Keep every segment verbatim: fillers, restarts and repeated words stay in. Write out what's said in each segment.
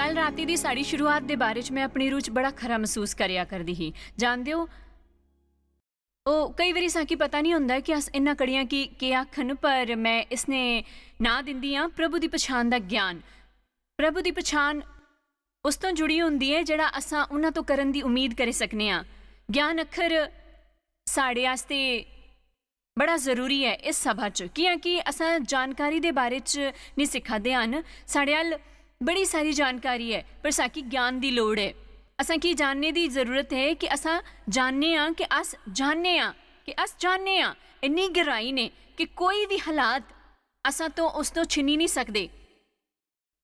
कल राती दी साढ़ी शुरुआत दे बारे च में अपनी रूह च बड़ा खरा मसूस करेआ करदी ही। जानदे ओ, ओ, केई बारी साकी पता नहीं होंदा कि अस इन्ना कड़ियां की केह् आखन, पर में इसने नांऽ दिंदी आं प्रभु दी पछान दा ज्ञान। प्रभु दी पछान उस तो जुड़ी होंदी ऐ जेह्ड़ा असां उन्हां तो करन दी उम्मीद करी सकने आं। ज्ञान अक्खर साढ़े आस्तै बड़ा जरूरी ऐ इस सभा च, कियां कि असां जानकारी दे बारे च नहीं सिक्खा दे हन। साढ़े अल बड़ी सारी जानकारी ऐ, पर साकी ज्ञान दी लोड़ ऐ। असां की जानने दी जरूरत ऐ कि असां जानने आं कि अस जानने आं कि अस जानने आं। इन्नी गहराई ने कि कोई भी हालात असां तो उस तो छिनी नहीं सकदे।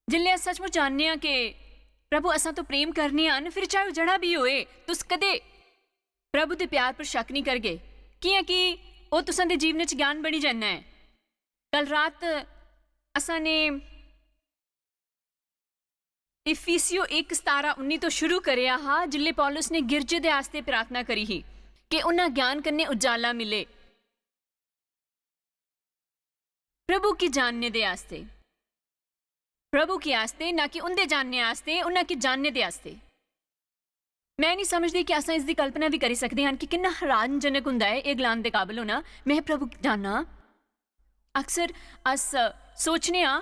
जिसलै अस सचमुच जानने आं कि प्रभु असां तो प्रेम करने आं, फिर चाहे ओह् जड़ा भी होए, तुस कदे प्रभु दे प्यार पर शक नहीं करगे, कियां कि ओह् तुसां दे जीवन च ज्ञान बनी जाना ऐ। कल रात असां ने इफिसियो 1:17-19 तो शुरू करेआ हा, जिसलै पौलुस ने गिरजे दे आस्ते प्रार्थना करी ही कि उन्हां ज्ञान कन्नै उजाला मिले। प्रभु की जानने दे आस्ते, प्रभु की आस्ते, ना कि उंदे जानने आस्ते, उन्हां की जानने दे आस्ते। मैं नहीं समझदी कि असां इसदी कल्पना भी करी सकदे हन कि किन्ना हैरानजनक हुंदा ऐ एह् गलान दे काबल होना, "मैं प्रभु गी जानना।" अक्सर अस सोचने आं,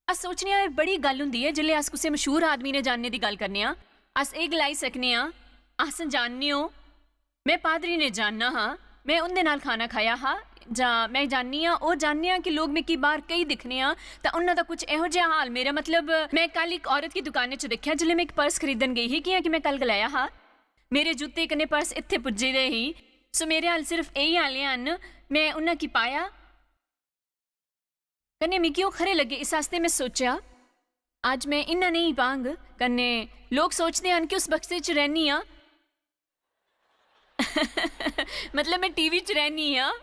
अस सोचने आं, एह् बड़ी गल्ल हुंदी ऐ जिसलै अस कुसै मशहूर आदमी ने जानने दी गल्ल करने आं। अस एह् गलाई सकने आं, "अस जानने ओ, मैं पादरी ने जानना हा, मैं उंदे नाल खाना खाया हा, जां मैं जाननी आं, ओह् जानने आं कि लोक मिगी बाहर केई दिक्खने आं, तां उन्हां दा कुछ एहो जेहा हाल, मेरा मतलब, मैं कल इक औरत गी दुकानै च दिक्खेआ जिसलै मैं इक पर्स खरीदन गेई ही, कियां कि मैं कल गलाया हा, मेरे जूते कन्नै पर्स इत्थे पुज्जे दे ही, सो मेरे हाल सिर्फ एही हाले हन।" मैं उन्हां गी पाया, कन्नै मिगी ओह् खरे लग्गे, इस आस्तै मैं सोचेआ, "अज्ज मैं इन्ना नेईं पांग।" कन्नै लोक सोचदे हन कि उस बक्से च रैह्नी आं। मतलब, मैं टीवी च रैह्नी आं।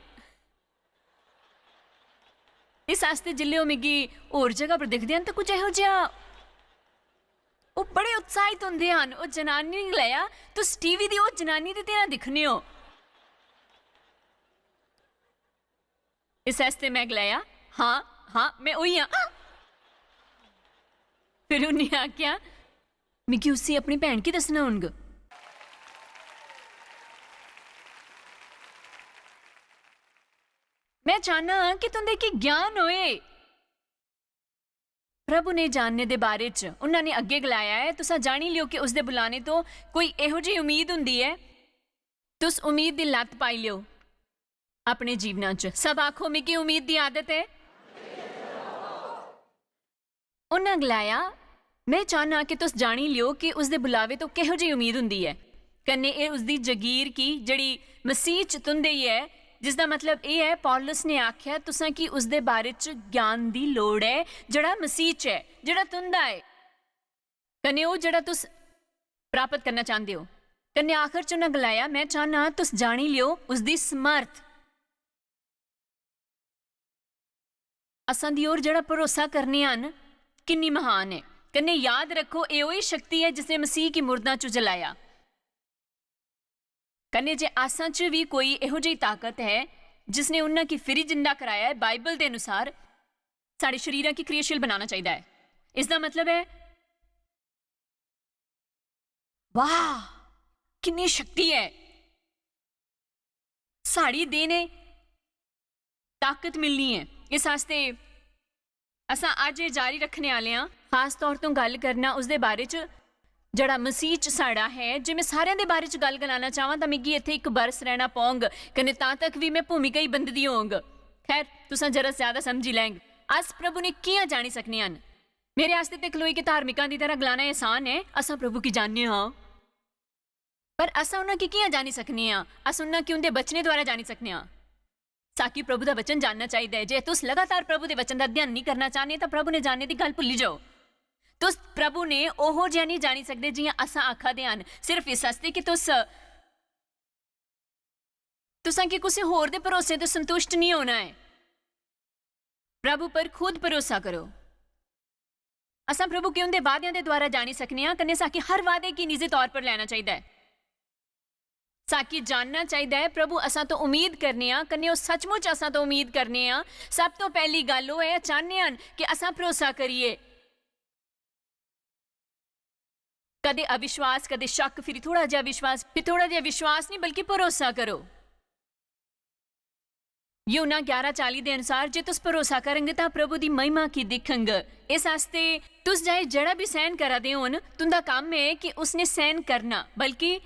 इस आस्तै जिसलै ओह् मिगी होर जगह पर दिखदे हन, तां कुछ एहो जेहा, ओह् बड़े उत्साहित होंदे हन। ओह् जनानी ने गलाया, "तुस टीवी दी ओह् जनानी दी तरह दिक्खने ओ।" इस आस्तै मैं गलाया, "हां, हां, मैं ओही आं।" फिर उन्हें आखेआ, "मिगी उसी अपनी भैन गी दस्सना होग।" मैं चाहना आं कि तुंदे गी ज्ञान होए। प्रभु ने जानने दे बारे च उन्हां ने अग्गे गलाया ऐ, "तुसां जानी लियो कि उसदे बुलाने तो कोई एहो जेही उम्मीद हुंदी ऐ, तुस उम्मीद दी लत्त पाई लियो अपने जीवना च।" सब आखो, "मिगी उम्मीद दी आदत ऐ।" उन्हां गलाया, "मैं चाहना कि तुस जानी लियो कि उसदे बुलावे तो केहो जेही उम्मीद हुंदी ऐ, कन्नै एह् उसदी जगीर की जेह्ड़ी मसीह च तुंदे च ऐ।" जिसदा मतलब एह् ऐ, पौलुस ने आखेआ, "तुसां की उसदे बारे च ज्ञान दी लोड़ ऐ जेह्ड़ा मसीह च ऐ, जेह्ड़ा तुंदा ऐ, कन्नै ओह् जेह्ड़ा तुस प्राप्त करना चांह्दे ओ।" कन्नै आखर च उन्हां गलाया, "मैं चाहना तुस जानी लियो उसदी समर्थ।" असां दी ओर जेह्ड़ा भरोसा करने आं न, किन्नी महान ऐ। कन्नै याद रक्खो, एह् ओही शक्ति ऐ जिसने मसीह गी मुर्दां चों जलाया। कन्नै जे असां च बी कोई एहो जेही ताकत ऐ जिसने उन्हां गी फिरी जिंदा कराया ऐ, बाइबल दे अनुसार साढ़े शरीरां गी क्रियाशील बनाना चाहिदा ऐ। इसदा मतलब ऐ, वाह, किन्नी शक्ति ऐ! साढ़ी देह ने ताकत मिलनी ऐ। इस आस्तै असां अज्ज एह् जारी रक्खने आह्ले आं, खास तौर तों गल्ल करना उसदे बारे च जेह्ड़ा मसीह च साढ़ा ऐ। जे मैं सारेआं दे बारे च गल्ल गलाना चाह्वां, तां मिगी इत्थै इक बरस रैह्ना पौंग, कन्नै तां तक बी मैं भूमिका ही बंददी होंग। खैर, तुसां जरा ज्यादा समझी लैंग। अस प्रभु ने कि'यां जानी सकने हन? मेरे आस्तै ते खलोई के धार्मिकां दी तरह गलाना आसान ऐ, "असां प्रभु गी जानने आं।" पर असां उन्हां गी कि'यां जानी सकने आं? अस उन्हां गी उं'दे बचने द्वारा जानी सकने आं। साकी प्रभु दा वचन जानना चाहिदा ऐ। जे तुस लगातार प्रभु दे वचन दा अध्ययन नेईं करना चाहने, तां प्रभु ने जानने दी गल्ल भुल्ली जाओ। तुस प्रभु ने ओहो जेहा नेईं जानी सकदे जि'यां असां आखा दे हन, सिर्फ इस आस्तै कि तुस, तुसां गी कुसै होर दे भरोसे ते संतुष्ट नेईं होना ऐ। प्रभु पर खुद भरोसा करो। असां प्रभु गी उं'दे वादेआं दे द्वारा जानी सकने आं, कन्नै साकी हर वादे गी निजी तौर पर लैना चाहिदा ऐ। साकी जानना चाहिदा ऐ, प्रभु असां तो उम्मीद करने आं, कन्नै ओह् सचमुच असां तो उम्मीद करने आं। सब तो पैह्ली गल्ल ओह् ऐ, चाह्ने हन कि असां भरोसा करिए। कदे अविश्वास, कदे शक, फिर थोड़ा जेहा विश्वास, फिर थोड़ा जेहा विश्वास नहीं, बल्कि भरोसा करो। यूहन्ना ग्यारह चाली दे अनुसार, जे तुस भरोसा करंग, तां प्रभु दी महिमा की दिखंग। इस आस्तै तुस चाहे जेह्ड़ा बी सैहन करा दे होन, तुंदा कम्म ऐ कि उसने सैहन करना, बल्कि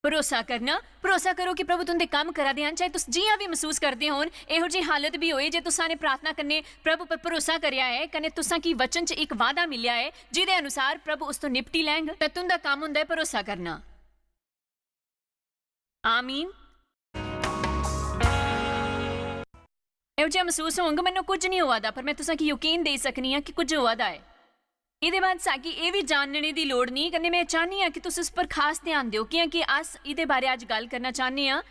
भरोसा करना। भरोसा करो कि प्रभु तुंदे कम्म करा दे हन, चाहे तुस जियां बी मसूस करदे होन। एहो जेही हालत बी होए, जे तुसां ने प्रार्थना कन्नै प्रभु पर भरोसा करेआ ऐ, कन्नै तुसां की वचन च इक वादा मिलेआ ऐ, जिदे अनुसार प्रभु उस तो निपटी लैंग, तां तुंदा कम्म हुंदा ऐ भरोसा करना। आमीन। एहो जेहा मसूस होंग, मन्नो कुछ नहीं होआ दा, पर मैं तुसां की यकीन देई सकनी आं कि कुछ होआ दा ऐ। एह्दे बाद साकी एह् बी जानने दी लोड़ नहीं, कन्नै मैं चाहनी आं कि तुस इस पर खास ध्यान देओ, कियां कि अस एह्दे बारे अज्ज गल्ल करना चाहने आं।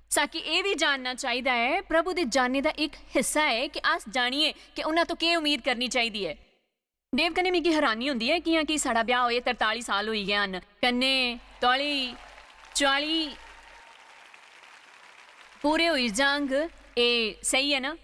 साकी एह् बी जानना चाहिदा ऐ, प्रभु दे जानने दा इक हिस्सा ऐ कि अस जानिए कि उन्हां तो केह् उम्मीद करनी चाहिदी ऐ। देव कन्नै मिगी हैरानी होंदी ऐ, कियां कि साढ़ा ब्याह होए तरताली साल होई गे हन, कन्नै तौली चाली पूरे होई जांग। एह् स्हेई ऐ ना?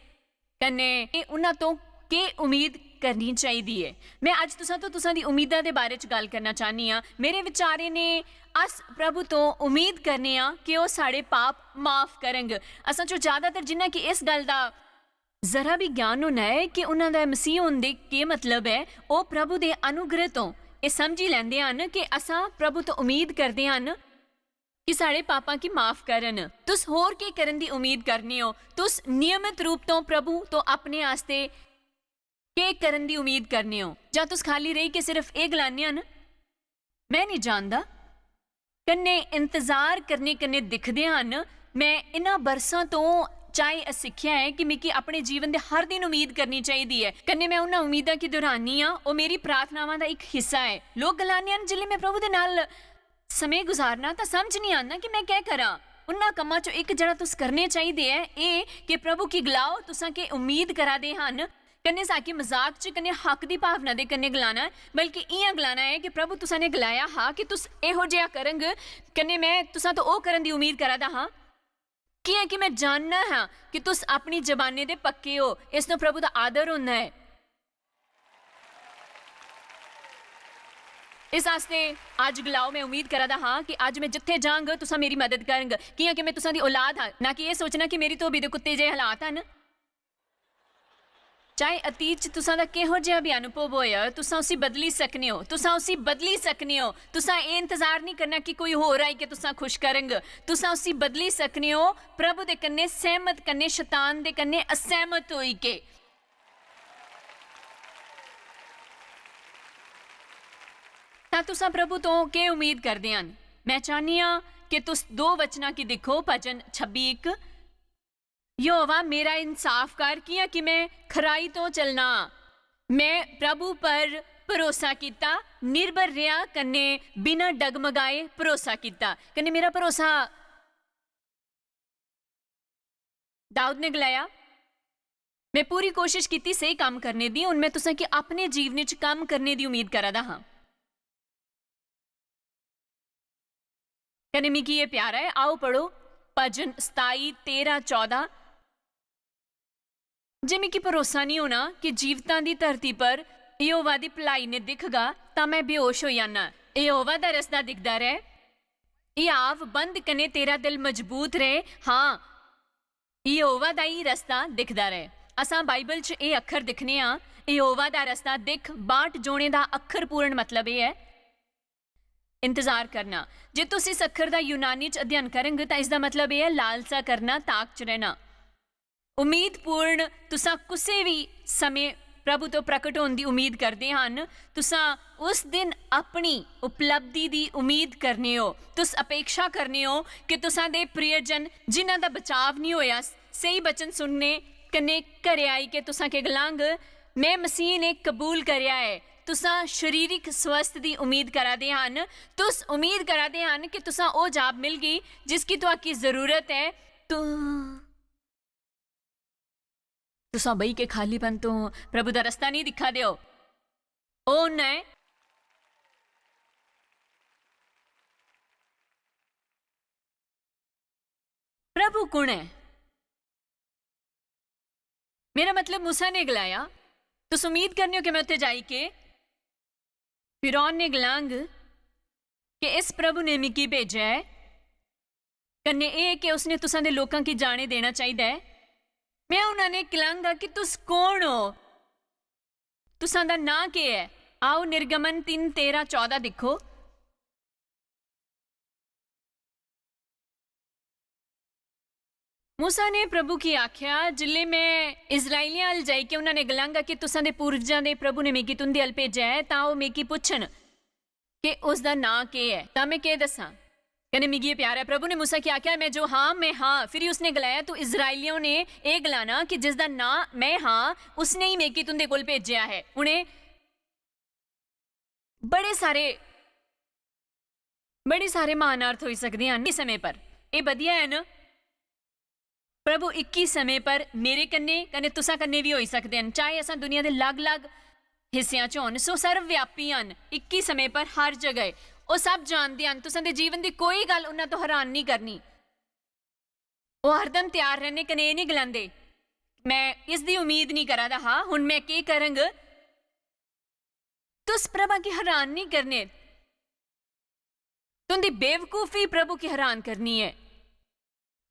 कन्नै एह् उन्हां तो केह् उम्मीद करनी चाहिदी ऐ? मैं अज्ज तुसां तो तुसां दी उम्मीदां दे बारे च गल्ल करना चाहनी आं। मेरे विचारे ने अस प्रभु तो उम्मीद करने आं कि ओह् साढ़े पाप माफ करंग। असां चो ज्यादातर जिन्ना कि इस गल्ल दा जरा भी ज्ञान होना ऐ कि उन्हां दा मसीह होन दे केह् मतलब ऐ, ओह् प्रभु दे अनुग्रह तो एह् समझी लैंदे हन कि असां प्रभु तो उम्मीद करदे हन कि साढ़े पापां की माफ करन। तुस होर केह् करन दी उम्मीद करने ओ? तुस नियमित रूप तो प्रभु तो अपने आस्ते केह् करन दी उम्मीद करने ओ? जां तुस खाली रेही के सिर्फ एह् गलाने हन, "मैं निं जानदा"? कन्नै इंतजार करने कन्नै दिखदे हन, मैं इन्हां बरसां तो चाहे एह् सिक्खेआ ऐ कि मिगी अपने जीवन दे हर दिन उम्मीद करनी चाहिदी ऐ। कन्नै मैं उन्हां उम्मीदां की दोहरानी आं, ओह् मेरी प्रार्थनावां दा इक हिस्सा ऐ। लोक गलाने हन, जिसलै मैं प्रभु दे नाल समें गुजारना तां समझ निं आंदा कि मैं केह् करां। उन्हां कम्मां चों इक जेह्ड़ा तुस करने चाहिदे ऐ, एह् कि प्रभु की गलाओ, तुसां केह् उम्मीद करा दे हन। कन्नै साकी मजाक च कन्नै हक दी भावना दे कन्नै गलाना ऐ, बल्कि इ'यां गलाना ऐ कि प्रभु तुसां ने गलाया हा कि तुस एहो जेहा करंग, कन्नै मैं तुसां तो ओह् करन दी उम्मीद करा दा हा, कियां कि मैं जानना हा कि तुस अपनी जबानें दे पक्के ओ। इस तो प्रभु दा आदर होंदा ऐ। इस आस्तै अज्ज गलाओ, मैं उम्मीद करा दा हा कि अज्ज मैं जित्थे जांग, तुसां मेरी मदद करंग, कियां कि मैं तुसां दी औलाद हां, ना कि एह् सोचना कि मेरी धोबी दे कुत्ते जेह् हालात हन। चाहे अतीत च तुसां दा किहो जेहा भी अनुभव होया, तुसां उसी बदली सकने ओ, तुसां उसी बदली सकने ओ। तुसां एह् इंतजार नहीं करना कि कोई होर आई के तुसां खुश करंग। तुसां उसी बदली सकने ओ प्रभु दे कन्नै सैहमत, कन्नै शैतान दे कन्नै असैहमत होई के। तां तुसां प्रभु तो केह् उम्मीद करदे हन? मैं चाहनी आं कि तुस दो वचनां की दिक्खो, भजन छब्बी इक, "यहोवा मेरा इंसाफ कर, कियां कि मैं खराई तो चलना। मैं प्रभु पर भरोसा किता, निर्भर रेहा कन्नै बिना डगमगाए भरोसा किता।" कन्नै मेरा भरोसा दाऊद ने गलाया, "मैं पूरी कोशिश कीती स्हेई कम्म करने दी, हुन मैं तुसें गी अपने जीवने च कम्म करने दी उम्मीद करा दा हां।" कन्नै मिगी एह् प्यारा ऐ, आओ पढ़ो भजन सताई, तेरां, चौदां। "जे मिगी भरोसा निं होना कि जीवतां दी धरती पर यहोवा दी भलाई ने दिखगा, तां मैं बेहोश होई जाना। यहोवा दा रस्ता दिखदा रैह्।" "हे आव, बंद कन्नै तेरा दिल मजबूत रहे। हां, यहोवा दा ही रस्ता दिखदा रहे।" असां बाइबल च एह् अक्खर दिक्खने आं, "यहोवा दा रस्ता दिख।" बांट जोड़ें दा अक्खर पूर्ण मतलब एह् ऐ, इंतजार करना। जे तुस इस अक्खर दा यूनानी च अध्ययन करंग, तां इसदा मतलब एह् ऐ, लालसा करना, ताक च रहना। उम्मीदपूर्ण, तुसां कुसै बी समें प्रभु तो प्रकट होने दी उम्मीद करदे हन। तुसां उस दिन अपनी उपलब्धि दी उम्मीद करने ओ। तुस अपेक्षा करने ओ कि तुसां दे प्रियजन, जिन्हां दा बचाव निं होया, स्हेई वचन सुनने कन्नै घरै आई के तुसां के गलांग, "मैं मसीह ने कबूल करेआ ऐ।" तुसां शारीरिक स्वस्थ दी उम्मीद करा दे हन। तुस उम्मीद करा दे हन कि तुसां ओह् जाब मिलगी जिसकी तुआकी जरूरत ऐ। तु-, तुसां बेही के खालीपन तो प्रभु दा रस्ता नहीं दिक्खा दे ओ। ओह् उन्ना ऐ। प्रभु कुण ऐ? मेरा मतलब, मूसा ने गलाया, "तुस उम्मीद करने हो कि मैं उत्थे जाई के फिरौन ने गलांग कि इस प्रभु ने मिगी भेजेआ ऐ, कन्नै एह् कि उसने तुसां दे लोकां गी जाने देना चाहिदा ऐ। में उन्हां ने गलांगा कि तुस कौन ओ? तुसां दा नां केह् ऐ? आओ, निर्गमन तिन्न तेरां चौदां दिक्खो। मूसा ने प्रभु गी आख्या, "जिसलै में इस्राएलियां अल जाई के उन्हां ने गलांगा कि तुसां दे पूर्वजां दे प्रभु ने मिगी तुंदे अल भेजेआ ऐ, तां ओह् मिगी पुच्छन कि उसदा नां केह् ऐ, तां में केह् दस्सां?" कन्नै मिगी एह् प्यारा ऐ, प्रभु ने मूसा गी आखेआ, "मैं जो हां, मैं हां।" फिरी उसने गलाया, "तू इस्राएलियों ने एह् गलाना कि जिसदा नां मैं हां, उसने ही मिगी तुंदे कोल भेजेआ ऐ।" उ'नें बड़े सारे, बड़े सारे महान अर्थ होई सकदे हन इस समें पर। एह् बधिया ऐ न? प्रभु इक्की समें पर मेरे कन्नै, कन्नै तुसां कन्नै बी होई सकदे हन, चाहे असां दुनिया दे अलग-अलग हिस्सेयां च होन। सो सर्वव्यापी हन, इक्की समें पर हर जगह। ओह् सब जानदे हन, तुसां दे जीवन दी कोई गल्ल उन्हां तो हैरान नहीं करनी। ओह् हरदम त्यार रैह्ने कन्नै एह् नहीं गलांदे, "मैं इसदी उम्मीद नहीं करा दा हा, हुन मैं केह् करंग?" तुस प्रभा गी हैरान नहीं करने। तुंदी बेवकूफी प्रभु गी हैरान करनी ऐ।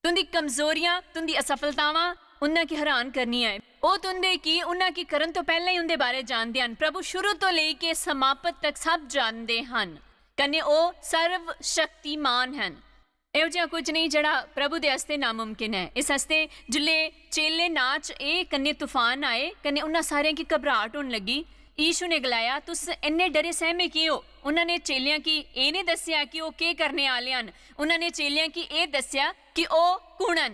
तुंदी कमजोरियां, तुंदी असफलतावां उन्हां गी हैरान करनियां ऐ। ओह् तुंदे की, उन्हां गी करन तो पैह्लें ही उंदे बारे जानदे हन। प्रभु शुरू तो लेई के समाप्त तक सब जानदे हन, कन्नै ओह् सर्वशक्तिमान हन। एहो जिहा कुछ नेईं जेह्ड़ा प्रभु दे आस्तै नामुमकिन ऐ। इस आस्तै जिसलै चेले नां च एह् कन्नै तूफान आए, कन्नै उन्हां सारें गी घबराहट होन लगी। यीशु ने गलाया, "तुस इन्ने डरे सैह्मे की ओ?" उन्हां ने चेलेआं गी एह् नेईं दस्सेआ कि ओह् केह् करने आह्ले हन। उन्हां ने चेलेआं गी एह् दस्सेआ कि ओह् कु'न हन।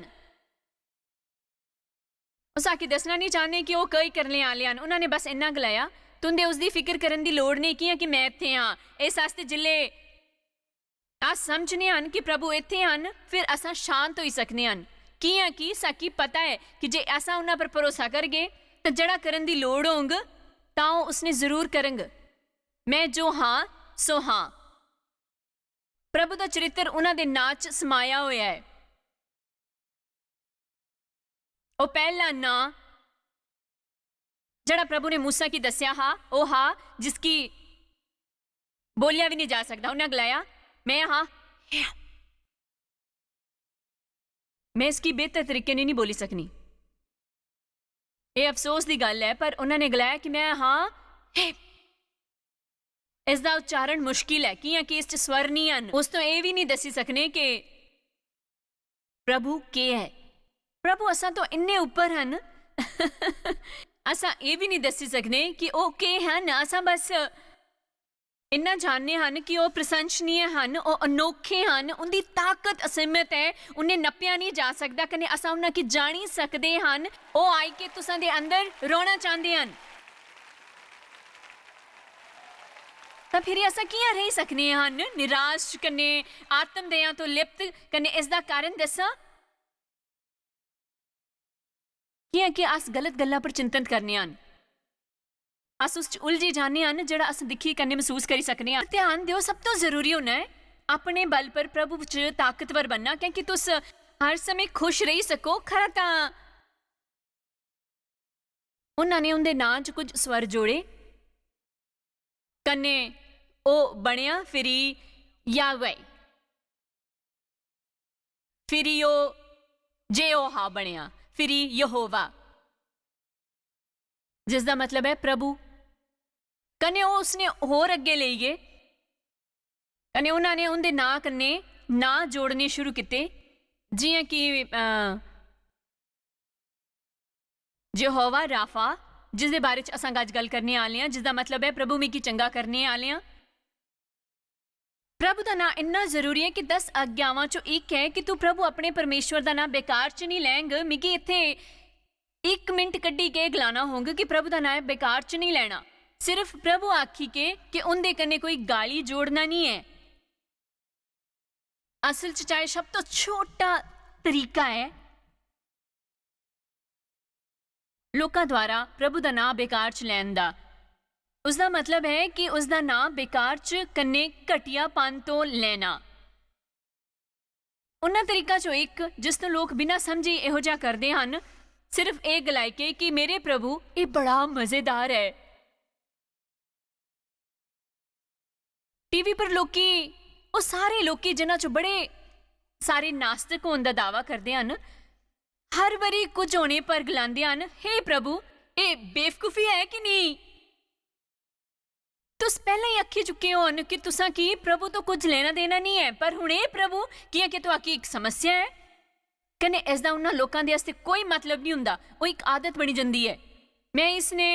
ओह् साकी दस्सना नेईं चाह्ने कि ओह् केह् करने आह्ले हन। उन्हां ने बस इन्ना गलाया, "तुंदे उसदी फिकर करन दी लोड़ नेईं, कि'यां कि मैं इत्थै आं।" इस आस्तै जिसलै अस समझने हन कि प्रभु इत्थै हन, फिर असां शांत होई सकने हन, कि'यां कि साकी पता ऐ कि जे असां उन्हां पर भरोसा करगे, तां जेह्ड़ा करन दी लोड़ होंग, तां ओह् उसने जरूर करंग। मैं जो हां, सो हां। प्रभु दा चरित्र उन्हां दे नां च समाया होया ऐ। ओह् पैह्ला नां जेह्ड़ा प्रभु ने मूसा गी दस्सेआ हा, ओह् हा जिसगी बोलेआ बी निं जा सकदा। उन्नै गलाया, "मैं हां, मैं इसगी बेहतर तरीके नै निं बोली सकनी।" एह् अफसोस दी गल्ल ऐ, पर उन्हां ने गलाया कि "मैं हां, हे।" इसदा उच्चारण मुश्किल ऐ, कि'यां कि इस च स्वर निं हन। उस तो एह् बी निं दस्सी सकने कि प्रभु केह् ऐ। प्रभु असां तो इन्ने उप्पर हन। असां एह् बी निं दस्सी सकने कि ओह् केह् हन। असां बस इन्ना जानने हन कि ओह् प्रशंसनीय हन, ओह् अनोखे हन, उं'दी ताकत असीमत ऐ, उ'नें नप्पेआ निं जा सकदा, कन्नै असां उन्हां गी जानी सकदे हन। ओह् आई के तुसां दे अंदर रौह्ना चांह्दे हन। तां फिरी असां कि'यां रेही सकने हन निराश कन्नै, आत्म दया तो लिप्त कन्नै? इसदा कारण दस्सां? कि'यां कि अस गलत गल्ला पर चिंतन करने हन। अस उस च उलझी जाने हन जेह्ड़ा अस दिक्खी कन्नै मसूस करी सकने हन। ध्यान देओ, सब तो जरूरी होना ऐ अपने बल पर प्रभु च ताकतवर बनना, क्योंकि तुस हर समें खुश रेही सको। खरा तां उन्हां ने उंदे नां च कुछ स्वर जोड़े, कन्नै ओह् बनेआ फिरी यावे, फिरी ओह् जेहोहा बनेआ, फिरी यहोवा, जिसदा मतलब ऐ प्रभु। कन्नै ओह् उसने होर अग्गें लेई गे, कन्नै उन्हां ने उंदे नां कन्नै नां जोड़ने शुरू कीते, जि'यां कि, अ, यहोवा राफा, जिसदे बारे च असां अज्ज गल्ल करने आह्ले आं, जिसदा मतलब ऐ प्रभु मिगी चंगा करने आह्ले आं। प्रभु दा नां इन्ना जरूरी ऐ कि दस आज्ञावां चों इक ऐ कि तू प्रभु अपने परमेश्वर दा नां बेकार च निं लैंग। मिगी इत्थै इक मिंट कड्ढी के गलाना होंग कि प्रभु दा नां बेकार च निं लैना। सिर्फ प्रभु आखी के, कि उं'दे कन्नै कोई गाली जोड़ना निं ऐ। असल च चाहे सब तो छोटा तरीका ऐ लोकां द्वारा प्रभु दा नां बेकार च लैन दा। उसदा मतलब है कि उसदा नां बेकार च कन्नै घटियापन तो लैना। उन्ना तरीका चो इक जिस तो लोक बिना समझे एहो जा करदे हन, सिर्फ एह् गलाई के कि मेरे प्रभु, एह् बड़ा मजेदार ऐ। टीवी पर लोकी, ओह् सारे लोकी जिन्हां च बड़े सारे नास्तिक होने दा दावा करदे हन, हर बारी कुछ होने पर गलांदे हन, "हे प्रभु, एह् बेवकूफी ऐ कि नेईं?" तुस पैह्लें ही आखी चुके होन कि तुसां की प्रभु तो कुछ लेना देना नहीं ऐ, पर हुन एह् प्रभु, कि'यां कि तुआकी इक समस्या ऐ, कन्नै इसदा उन्हां लोकां दे आस्तै कोई मतलब नहीं हुंदा, ओह् इक आदत बनी जंदी ऐ। मैं इसने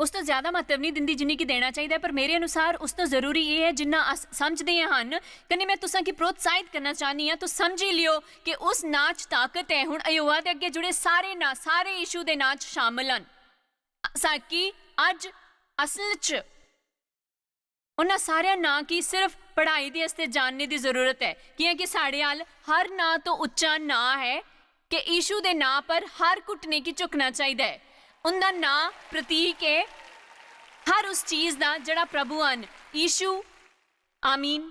उस तो ज्यादा म्हत्तव नहीं दिंदी जिन्नी कि देना चाहिदा ऐ, पर मेरे अनुसार उस तो जरूरी एह् ऐ जिन्ना अस समझदे हन। कन्नै मैं तुसां की प्रोत्साहित करना चाहनी आं, तुस समझी लियो कि उस नां च ताकत ऐ। हुन यहोवा दे अग्गें जुड़े सारे नां, सारे यीशु दे नां च शामिल हन। साकी अज्ज असल च उन्हां सारे नां की सिर्फ पढ़ाई दे आस्तै जानने दी जरूरत ऐ, कि'यां कि साढ़े अल हर नां तो उच्चा नां ऐ कि यीशु दे नां पर हर घुटने की झुकना चाहिदा ऐ। उंदा नां प्रतीक ऐ हर उस चीज दा जेह्ड़ा प्रभु हन। यीशु, आमीन।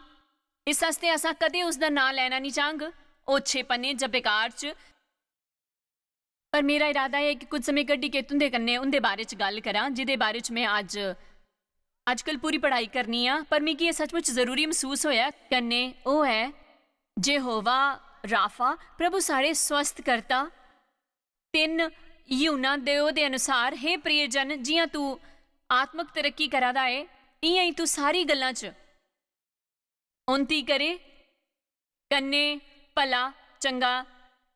इस आस्तै असां कदें उसदा नां लैना नहीं चाहंग, ओछेपने जां बेकार च। पर मेरा इरादा ऐ कि कुछ समें कड्ढी के तुंदे कन्नै उंदे बारे च गल्ल करां, जिदे बारे च मैं अज्ज, अज्जकल पूरी पढ़ाई करनी आं, पर मिगी एह् सचमुच जरूरी मसूस होया। कन्नै ओह् ऐ यहोवा राफा, प्रभु साढ़े स्वस्थ करता। 3 यूहन्ना दो दे अनुसार, हे प्रियजन, जि'यां तू आत्मक तरक्की करा दा ऐ, इ'यां ही तू सारी गल्लां च उन्नति करे, कन्नै भला चंगा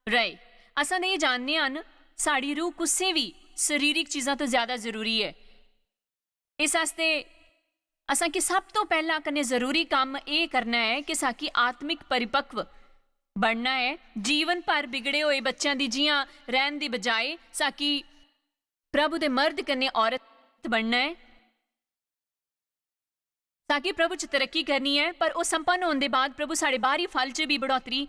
रहे। असां ते एह् जानने हन, साढ़ी रूह कुसै बी शरीरक चीजां तो ज्यादा जरूरी ऐ। इस आस्तै असां की सब तो पैह्ला कन्नै जरूरी कम्म एह् करना ऐ कि साकी आत्मिक परिपक्व बनना ऐ। जीवन भर बिगड़े होए बच्चें दी जि'यां रैह्न दी बजाए साकी प्रभु दे मर्द कन्नै औरत बनना ऐ। साकी प्रभु च तरक्की करनी ऐ, पर ओह् संपन्न होने दे बाद प्रभु साढ़े बाहरी फल च भी बढ़ोतरी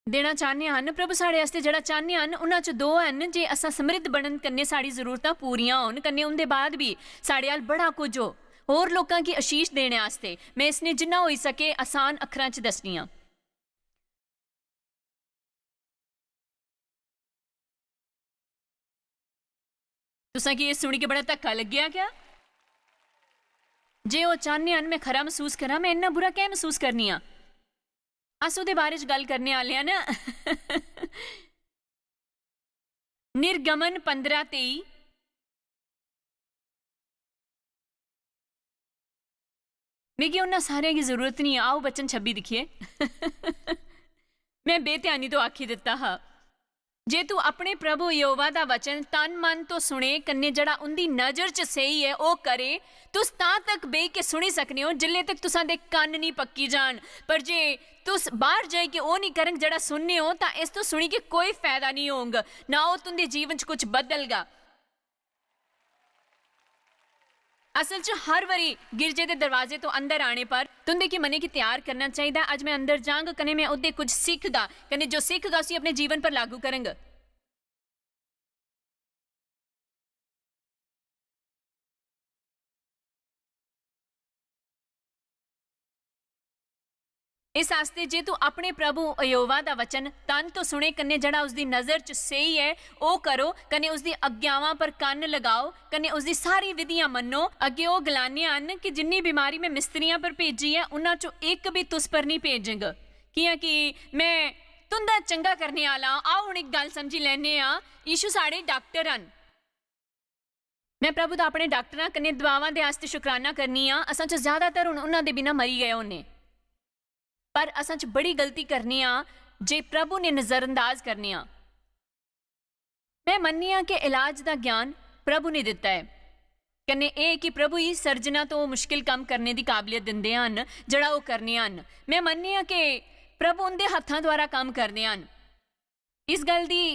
देना चाहने हन। प्रभु साढ़े आस्तै जेह्ड़ा चाहने हन, उन्हां च दो हन, जे असां समृद्ध बनन कन्नै साढ़ी जरूरतां पूरियां होन, कन्नै उंदे बाद भी साढ़े अल बड़ा कुछ हो, होर लोकां गी आशीष देने आस्तै। मैं इसने जिन्ना होई सके आसान अक्खरां च दस्सनी आं। तुसां गी एह् सुनी के बड़ा धक्का लग्गेआ क्या? जे ओह् चाह्ने हन मैं खरा मसूस करां, मैं इन्ना बुरा कैं मसूस करनी आं? अस ओह्दे बारे च गल्ल करने आह्ले आं ना। निर्गमन 15:23। मिगी उन्ना सारें गी जरूरत नहीं, आओ वचन 26 दिक्खिए। मैं बेध्यानी तो आखी दित्ता हा, "जे तू अपने प्रभु यहोवा दा वचन तन मन तो सुने, कन्ने जेड़ा उंदी नजर च सही ऐ, ओह करे, तुस तां तक बेही के सुनी सकने हो, जिल्ले तक तुसां दे कन्न नहीं पक्की जान। पर जे तुस बाहर जाई के ओह नहीं करंग जेड़ा सुनने हो, तां इस तो सुनी के कोई फायदा नहीं होंग, ना ओह तुंदे जीवन च कुछ बदलगा।" असल च हर बारी गिरजे दे दरवाजे तो अंदर आने पर तुंदे की मने की तैयार करना चाहिदा। अज मैं अंदर जांग कने मैं ओदे कुछ सीखगा, कने जो सीखगा उसी अपने जीवन पर लागू करंग। इस आस्ते जे तू अपने प्रभु यहोवा दा वचन तन तो सुने कन्ने जेड़ा उसदी नजर च सही ऐ, ओह करो, कन्ने उसदी आज्ञावां पर कन्न लगाओ, कन्ने उसदी सारी विधियां मन्नो। अग्गे ओह गलाने हन कि जिन्नी बीमारी मैं मिस्त्रियां पर भेजी ऐ, उन्हां चों इक भी तुस पर नहीं भेजंग, कियां कि मैं तुंदा चंगा करने आला आं। आओ हुन इक गल्ल समझी लैने आं, यीशु साढ़े डाक्टर हन। मैं प्रभु दा अपने डाक्टरां कन्ने दुआवां दे आस्ते शुकराना करनी आं। असां च ज्यादातर हुन उन्हां दे बिना मरी गए होने, पर असां च बड़ी गलती करने आं जे प्रभु ने नजरअंदाज करने आं। मैं मन्नी आं कि इलाज दा ज्ञान प्रभु ने दित्ता ऐ, कन्ने एह कि प्रभु ही सर्जना तो मुश्किल कम्म करने दी काबलियत दिंदे हन जेड़ा ओह करने हन। मैं मन्नी आं कि प्रभु उंदे हत्थां द्वारा कम्म करदे हन। इस गल्ल दी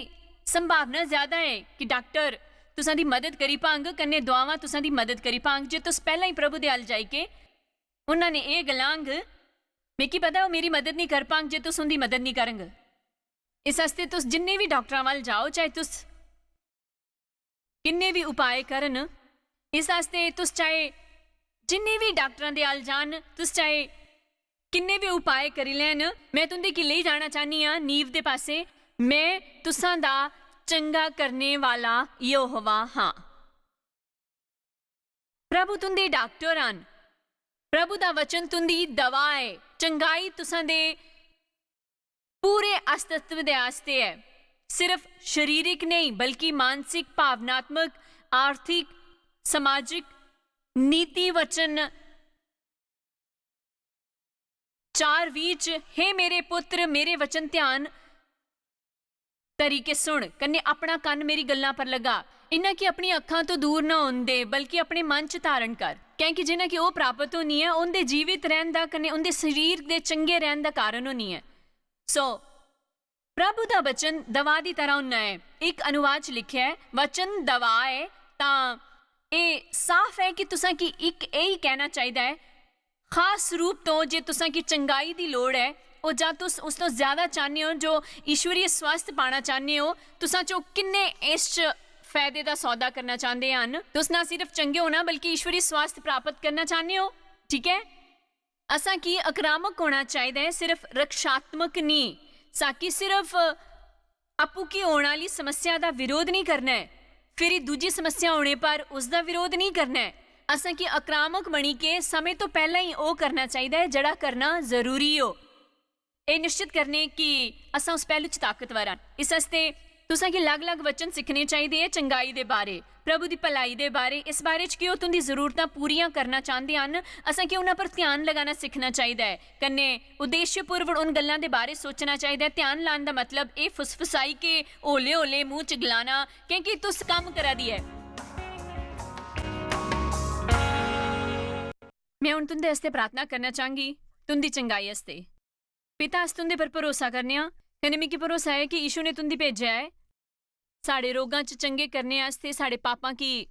संभावना ज्यादा ऐ कि डाक्टर तुसां दी मदद करी पांग, कन्ने दुआवां तुसां दी मदद करी पांग जे तुस पैहलां ही प्रभु दे अल जाई के उन्हां ने एह गलांग, "मिगी पता ऐ ओह मेरी मदद नहीं कर पांग जे तुस उंदी मदद नहीं करंग।" इस आस्ते तुस जिन्ने भी डाक्टरां वल जाओ, चाहे तुस किन्ने भी उपाय करन, इस आस्ते तुस चाहे जिन्ने भी डाक्टरां दे अल जान, तुस चाहे किन्ने भी उपाय करी लैन, मैं तुंदे गी लेई जाना चाहनी आं नीव दे पासे। मैं तुसां दा चंगा करने वाला यहोवा हां। प्रभु तुंदे डाक्टर हन। प्रभु दा वचन तुंदी दवा ऐ। चंगाई तुसां दे पूरे अस्तित्व दे आस्तै ऐ, सिर्फ शरीरिक नेईं, बल्कि मानसिक, भावनात्मक, आर्थिक, समाजिक। नीति वचन चार बीह च, "हे मेरे पुत्र, मेरे वचन ध्यान तरीके सुन, कन्नै अपना कन्न मेरी गल्लां पर लगा। इन्ना कि अपनी अक्खां तो दूर ना होन दे, बल्कि अपने मन च धारण कर, क्योंकि जिन्ना कि ओह् प्राप्त होनी ऐ, उं'दे जीवित रैह्न दा, कन्नै उं'दे शरीर दे चंगे रैह्न दा कारण होनी ऐ।" सो, प्रभु दा वचन दवा दी तरह होना ऐ। इक अनुवाद च लिखेआ ऐ, "वचन दवा ऐ," तां एह् साफ ऐ कि तुसां की इक एही कहना चाहिदा ऐ, खास रूप तो जे तुसां की चंगाई दी लोड़ ऐ, ओ जां तुस उस तो ज्यादा चाहने हो, जो ईश्वरीय स्वास्थ्य पाना चाहने हो, तुसां चो किन्ने इस च फायदे दा सौदा करना चाहते हन? तुस ना सिर्फ चंगे होना, बल्कि ईश्वरीय स्वास्थ्य प्राप्त करना चाहते हो। ठीक है, असां की आक्रामक होना चाहिदा ऐ, सिर्फ रक्षात्मक नहीं, साकी सिर्फ अप्पू की होने आली समस्या दा विरोध नहीं करना ऐ, फिरी दूजी समस्या होने पर उसदा विरोध नहीं करना ऐ। असां की आक्रामक बनी के समें तो पहला ही ओह करना चाहिदा ऐ जेड़ा करना जरूरी हो, एह निश्चित करने कि असां उस पहलू च ताकतवर आं। इस आस्तै तुसां गी अलग-अलग वचन सिक्खने चाहिदे ऐ, चंगाई दे बारे, प्रभु दी भलाई दे बारे, इस बारे च कि ओह तुंदी जरूरतां पूरियां करना चांहदे हन। असां गी उन्हां पर ध्यान लगाना सिक्खना चाहिदा ऐ, कन्नै उद्देश्यपूर्वक उन गल्लां दे बारे सोचना चाहिदा ऐ। ध्यान लान दा मतलब एह फुसफुसाई के हौले-हौले मूंह च गलाना, क्योंकि तुस कम्म करा दी ऐ। मैं हुन तुंदे आस्तै प्रार्थना करना चांहगी, तुंदी चंगाई आस्तै। पिता, अस तुंदे पर भरोसा करने आं, कन्नै मिगी भरोसा ऐ कि यीशु ने तुंदी भेजेआ ऐ, साढ़े रोगां च चंगे करने आस्तै, साढ़े पापां गी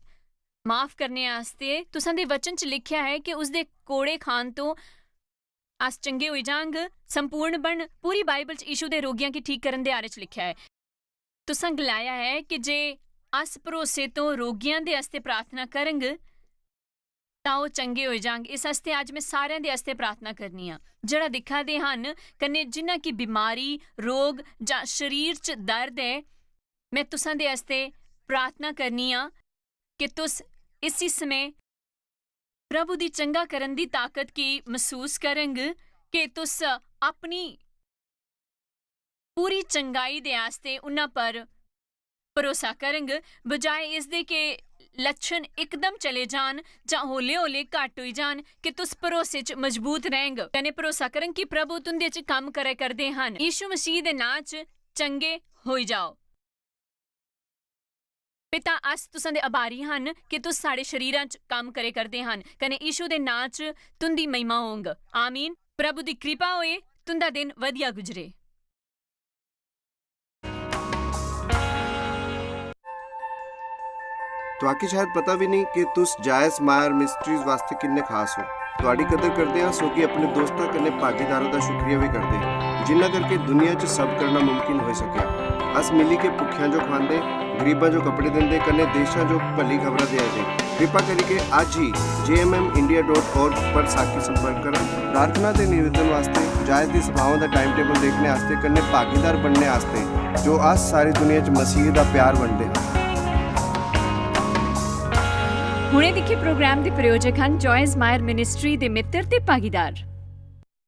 माफ करने आस्तै। तुसां दे वचन च लिखेआ ऐ कि उसदे कोड़े खान तो अस चंगे होई जांग, संपूर्ण बन। पूरी बाइबल च यीशु दे रोगियां गी ठीक करन दे बारे च लिखेआ ऐ। तुसां गलाया ऐ कि जे अस भरोसे तो रोगियां दे आस्तै प्रार्थना करंग, तां ओह चंगे होई जांग। इस आस्तै अज्ज मैं सारें दे आस्तै प्रार्थना करनी आं, जेड़ा दिक्खा दे हन, कन्नै जिन्हां की बीमारी, रोग जां शरीर च दर्द ऐ। मैं तुसां दे आस्तै प्रार्थना करनी आं कि तुस इसी समें प्रभु दी चंगा करन दी ताकत गी मसूस करंग, कि तुस अपनी पूरी चंगाई दे आस्तै उन्हां पर भरोसा करंग, बजाए इसदे के लक्षण इकदम चले जान जां हौले-हौले घट होई जान, कि तुस भरोसे च मजबूत रहंग, कन्नै भरोसा करंग कि प्रभु तुंदे च कम्म करै करदे हन। यीशु मसीह दे नां च चंगे होई जाओ। पिता, अस तुसां दे आभारी हन कि तुस साढ़े शरीरां च कम्म करे करदे हन, कन्नै यीशु दे नां च तुंदी महिमा होंग। आमीन। प्रभु दी कृपा होए, तुंदा दिन वधिया गुजरे। तुआकी शायद पता भी नहीं कि तुस जायस मायर मिस्ट्रीज वास्ते किन्ने खास हो। तुआडी कदर करदे हां, सो कि अपने दोस्तां कन्नै भागीदारां दा शुक्रिया भी करदे हां, जिन्ना करके दुनिया च सब करना मुमकिन होई सकेआ। अस मिली के भुक्खेआं जो खवांदे, गरीबां जो कपड़े दिंदे, कन्नै देशां जो भली खबरां देआ दे। कृपा करियै अज्ज ही J M M India dot org पर साकी संपर्क करा। प्रार्थना ते निवेदन वास्ते, जायस दी सभाओं दा टाइम टेबल देखने आस्ते, कन्नै भागीदार बनने आस्ते, जो अस सारी दुनिया च मसीह दा प्यार बंडदे हां। हुणे दिक्खे प्रोग्राम दे प्रायोजक हन जॉयस मायर मिनिस्ट्री दे मित्र ते भागीदार।